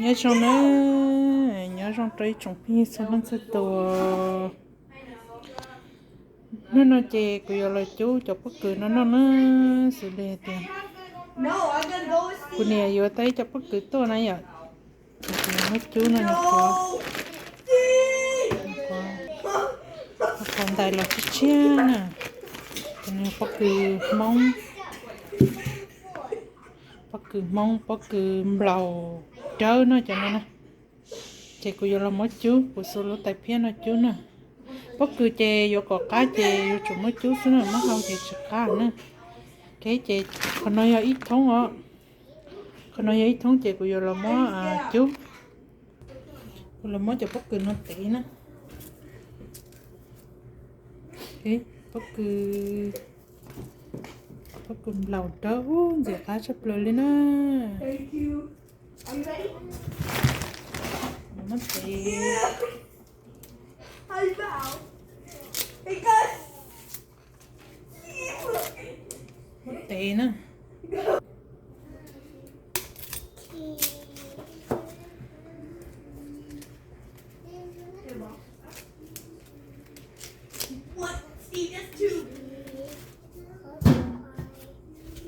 Nyob zoo na, nyob zoo rau ib tsoom phooj ywg txhua leej txhua tus. Hnub no ces kuv yuav los cub cov pob kws no noj na, xws li tias kuv niam yuav tau ib co pob kws tuaj na yom, ces kuv yuav muab cub no, nws qhuav, qhuav ntais los tshiab tshiab na. Ces nws pob kws Hmoob, pob kws Hmoob, pob kws nplaum dawb no cov no na. Ces kuv yuav los muab cub, kuv xuas lub tais phiab no cub na. Pob kws ces yuav kom qab ces yuav tsum muab cub xwb na, muab hau ces tsis qab na. Ok, ces qhov no yog ib thoob os. Qhov no yog ib thoob ces kuv yuav los muab cub, kuv los muab cov pob kws no tev na. Pob kws, pob kws nplaum dawb ntxim qab tshaj plaws li na. Muab tev, muab tev na.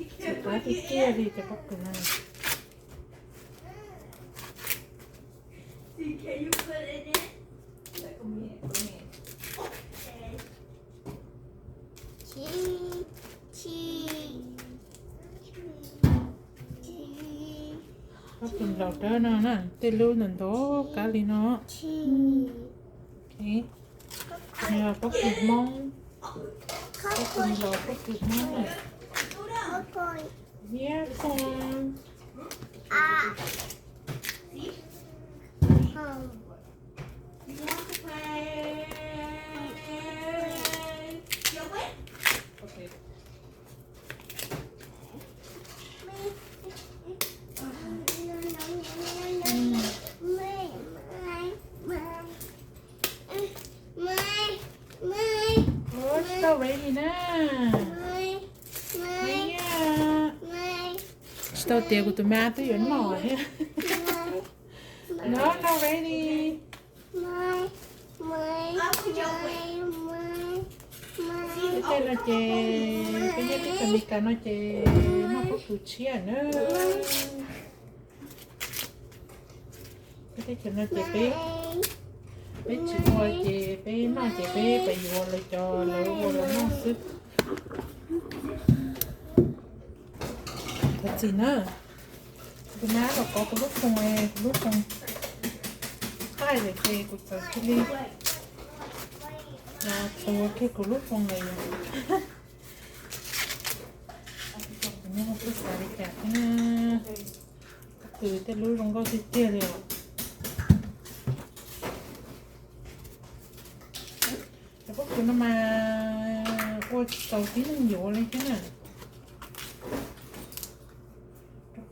Ntxim qab tiag tiag li cov pob kws no. Pob kws nplaum dawb no na, tej lub ntau ntau kab li no. Ok, nws yog pob kws Hmoob, pob kws nplaum, pob kws Hmoob na. Yep, corn. You want to play? Yo, wait. Okay. Ua tsis tau ready na. Tsis tau tias kuv tus me ab twb yuav noj thiab. No, not ready. Peb tej no ces, peb nyob teb chaws Amelikas no ces noj pob kws tshiab na. Peb teb chaws no ces peb, peb tsis ua ces peb noj ces peb pais yuav lawv cov lawv ua los noj xwb. Thov txim na, kuv tus me ab los kov kuv lub foos, kuv lub foos qaij lawm ces kuv txawm cia li tuav kiag kuv lub foos lawm yom. Kuv nyob kuj xav li cas thiab na. Pob kws tej lub zoo nkauj tiag tiag li os. Cov pob kws no mas ua tsis tau tib neeg yuav li thiab na.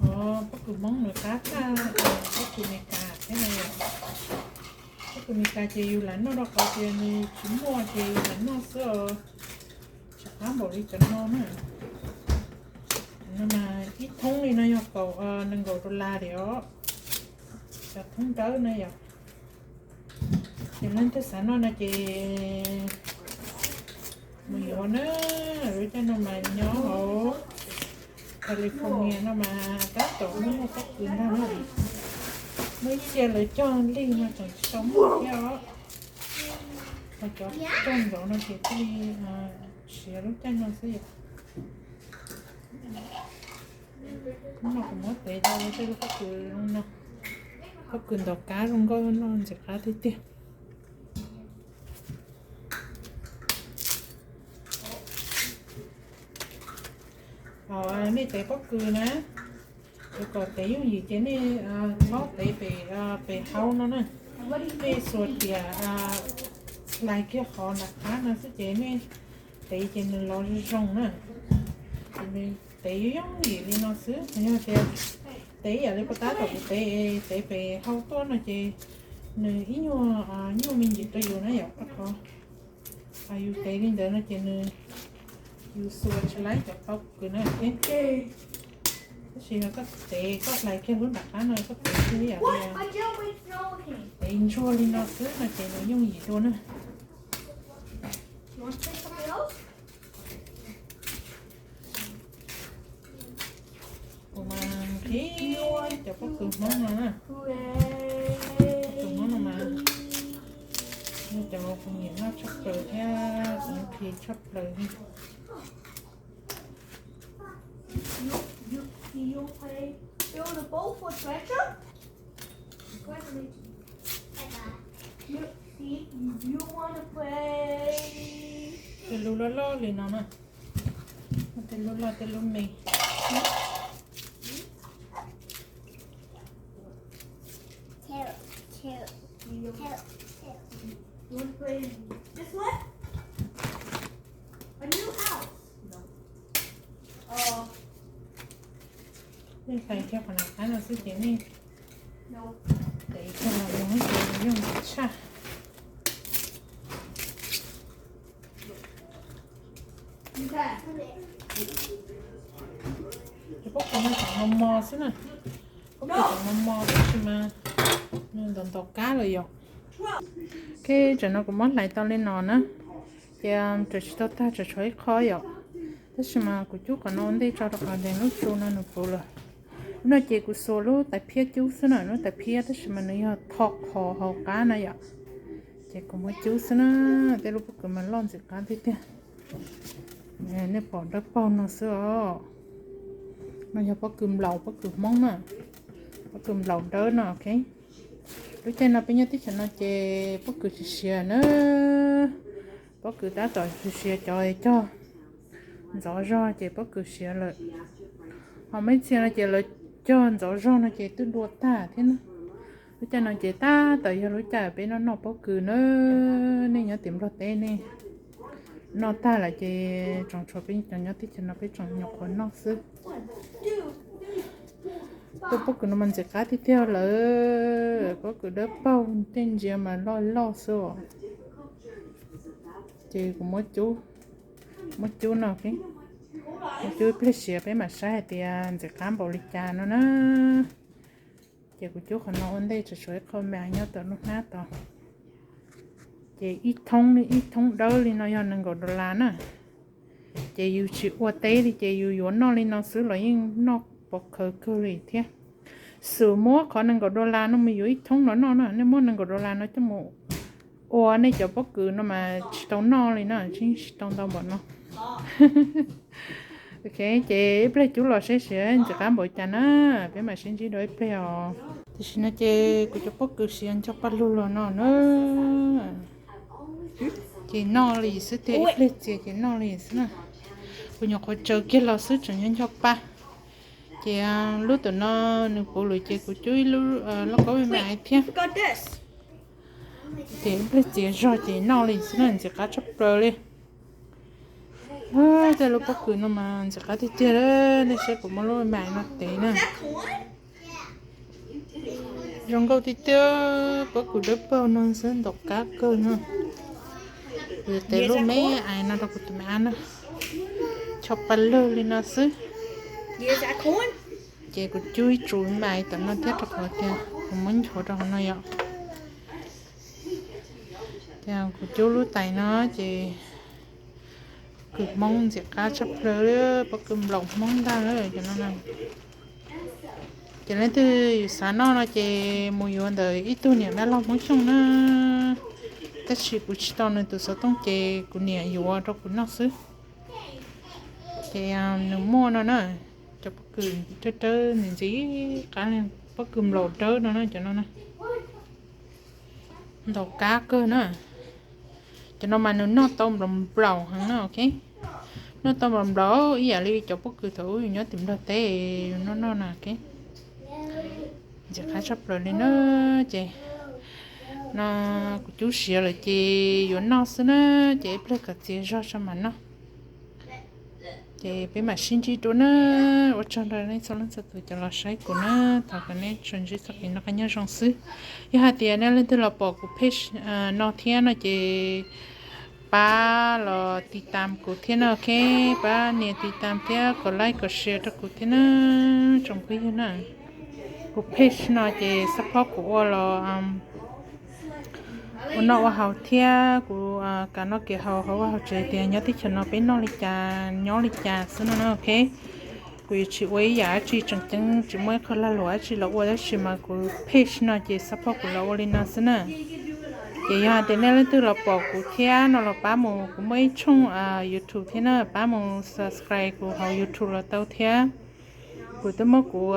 Rau qhov pob kws Hmoob nws qab tshaj pob kws Amelikas thiab na yom. Pob kws Amelikas ces yus lam noj rau qhov tias nws tsis muaj ces yus lam noj xwb os. Tsis qab npaum li cov no na. No mas ib thoob li no yog kaum, nees nkaum dollar li os. Cov thoob dawb no yom. Ces leej twg xav noj no ces mus yuav na. Lub caij no mas nyob hauv California no mas tab tom muaj muaj pob kws ntag na. Muaj ib txhia lawv cog lig no tseem tsis tau muaj thiab os. Ho cov cog nraud no ces thiaj li siav lub caij no xwb yom. Hnub no kuv muab tev tau tej lub pob kws no, pob kws ntaus kab zoo nkauj noj ntxim qab tiag tiag. Thaum nej tev pob kws na, yuav kom tev yooj yim ces nej txhob tev pem, pem hauv no na. Nej xuas riam slide kiag qhov nram qab no xwb ces nej tev ces nws los zoo zoo na. Ces nws tev yooj yim li no xwb. Yog tias tev ib yam li puag ta thaum kuv tev, tev pem hauv tuaj no ces nws ib nyuag nyuaj me ntsis rau yus na yom, rau qhov yus tev li ntawd no ces nws, yus xuas tsis laib cov pob kws na. Ces Tab sis yog koj tev koj hlais kiag lub nram qab no koj tev kiag ib yam li tev ntsuag li no xwb no ces nws yooj yim dua na. Kuv mas nqhis cov pob kws Hmoob no na. Pob kws Hmoob no mas yog cov kuv nyiam noj tshaj plaws thiab kuv nqhis tshaj plaws li. Tej lub loj loj li no na. Tej lub loj tej lub me. Nej hlais kiag qhov nram qab no xwb ces nej tev kiag los mus ces yooj yim tshaj. Cov pob kws no tseem mos mos xwb na. Pob kws tseem mos mos tab sis mas nws ntaus ntaus kab lawm yom. Ok, tam no kuv muab hlais tau li no na. Ces tseem tsis tau tag, tseem tshuav ib qho yom. Tab sis mas kuv cub qhov no ua ntej tso rau qhov ntev lub tsu no nws puv lawm. Lub no ces kuv xuas lub tais phiab cub xwb na, lub tais phiab tab sis mas nws yog tho qhov hauv qab na yom. Ces kuv muab cub xwb na, tej lub pob kws mas loj ntxim qab tiag tiag. Nej pom dawb paug no xwb os. No yog pob kws nplaum, pob kws Hmoob na, pob kws nplaum dawb no, ok. Lub caij no peb nyob teb chaws no ces pob kws tsis siav na, pob kws tab tom siav cov cog ntxov zog ces pob kws siav lawm. Ho muaj ib txhia no ces lawv cog ntxov zog no ces twb dua tag thiab na. Lub caij no ces tab tom yog lub caij peb noj noj pob kws na, nej nyob tim Nplog teb nej noj tag lawm ces tseem tshuav peb cov nyob teb chaws no peb tseem nyuam qhuav noj xwb. Tus pob kws no mas ntxim qab tiag tiag lawm, pob kws dawb paug tej ntsia mas loj loj xwb os. Ces kuv muab cub, muab cub no, muab cub ib pliag siav peb mam saib hais tias ntxim qab npaum li cas no na. Ces kuv cub qhov no ua ntej tseem tshuav ib qho mas nyob tom lub hnab tod. Ces ib thoob, ib thoob dawb li no yog nees nkaum dollar na. Ces yus tsis ua teb li ces yus yuav noj li no xwb los yeej noj pov khawv kawg li thiab. Xum muab qhov nees nkaum dollar no mus yuav ib thoob los noj na, nej muab nees nkaum dollar no coj mus ua nej cov pob kws no mas tsis tau noj li na, tsis tsis tau ntau npaum no. Ok, ces ib pliag cub los saib seb ntxim qab npaum cas na, peb mam sib ntsib dua ib pliag os. Tam sim no ces kuv cov pob kws siav ncho paj lug los no na. Ces noj li xwb tiag, ib pliag txias ces noj li xwb na. Kuv nyuam qhuav tsaws kiag los xwb tseem ncho ncho pa. Ces lub tam no nws puv lawm ces kuv cub ib lub lauj kaub me me thiab. Ces ib pliag txias zog ces noj li xwb na, ntxim qab tshaj plaws li. Tej lub pob kws no mas ntxim qab tiag tiag, nej saib kuv muab lub me me no tev na. Zoo nkauj tiag tiag, pob kws dawb paug no xwb ntaus kab kawg no. Kuv yuav tev lub me ais no rau kuv tus me ab na. Ncho paj lug li no xwb. Ces kuv cub ib tsu me ais tom no thiab rau qhov tias kuv muab nchuav rau hauv no yom. Ces kuv cub lub tais no ces kws Hmoob ntxim qab tshaj plaws, pob kws nplaum Hmoob ntag cov no na. Ces leej twg yus xav noj no ces mus yuav ntawm ib tug niam dab laug Hmoob Xyooj na. Tab sis kuv tsis tau nws tus xov tooj ces kuv niam yuav rau kuv noj xwb. Ces nws muaj no na, cov pob kws dawb dawb ntxim ntxim qab, pob kws nplaum dawb no na cov no na. Ntaus kab kawg na. Cov no mas nws noj tau nplaum nplaum heev na, ok. Noj tau nplaum nplaum ib yam li cov pob kws thaum ub yus nyob tim Nplog teb yus noj noj na, ok. Ntxim qab tshaj plaws li na. Ces no kuv cub siav lawm ces yuav noj xwb na, ces ib pliag kom txias zog tso mam noj. Ces peb mam sib ntsib dua na. Ua tsaug rau nej txhua leej txhua tus cov los saib kuv na. Thov kom nej tsuas ntsib txoj kev noj qab nyob zoo xwb. Yog hais tias nej leej twg los pom kuv page no thiab no ces pab los tiv tam kuv thiab na, ok. Pab nias tiv tam thiab kom like kom share rau kuv thiab na, tsoom phooj ywg na. Kuv page no ces support kuv ua los ua noj ua haus thiab kuv kam noj kev haus hauv vaj hauv tsev tias nyob teb chaws no peb noj li cas nyob li cas xwb no na, ok. Kuv yuav tsis ua ib yam dab tsi tseem ceeb, tsis muaj ib qho lag luam dab tsi los ua, tab sis mas kuv page no ces support kuv los ua li no xwb na. Ces yog hais tias nej leej twg los pom kuv thiab no los pab mus, kuv muaj ib tshooj YouTube thiab na, pab mus subscribe kuv hauv YouTube los tau thiab. Kuv twb muab kuv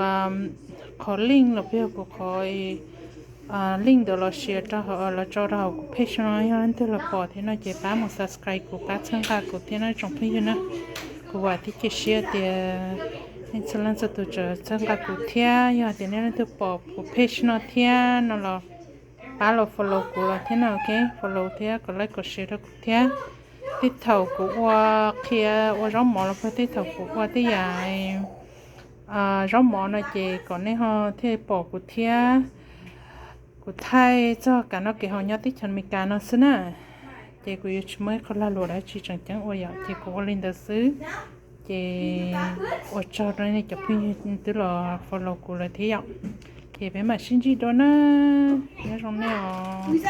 qhov link los peb kuv qhov link ntawd los share rau, los tso rau hauv kuv page no, yog leej twg los pom thiab no ces pab mus subscribe kuv, pab txhawb nqa kuv thiab na tsoom phooj ywg na. Kuv vam thiab cia siab tias nej txhua leej txhua tus tseem txhawb nqa kuv thiab, yog tias nej leej twg pom kuv page no thiab no los pab los follow kuv los thiab no, ok. Follow thiab kom like kom share rau kuv thiab. Tej thaum kuv ua qhia ua zaub mov los puag tej thaum kuv ua tej yam zaub mov no ces kom nej ho thiaj pom kuv thiab. Kuv thaij txog kev noj kev haus nyob teb chaws Amelikas no xwb na. Ces kuv yuav tsis muaj ib qho lag luam dab tsi tseem ceeb ua yom, ces kuv ua li ntawd xwb. Ces ua tsaug rau nej cov phooj ywg twb los follow kuv lawm thiab yom. Ces peb mam sib ntsib dua na. Nyob zoo nej os.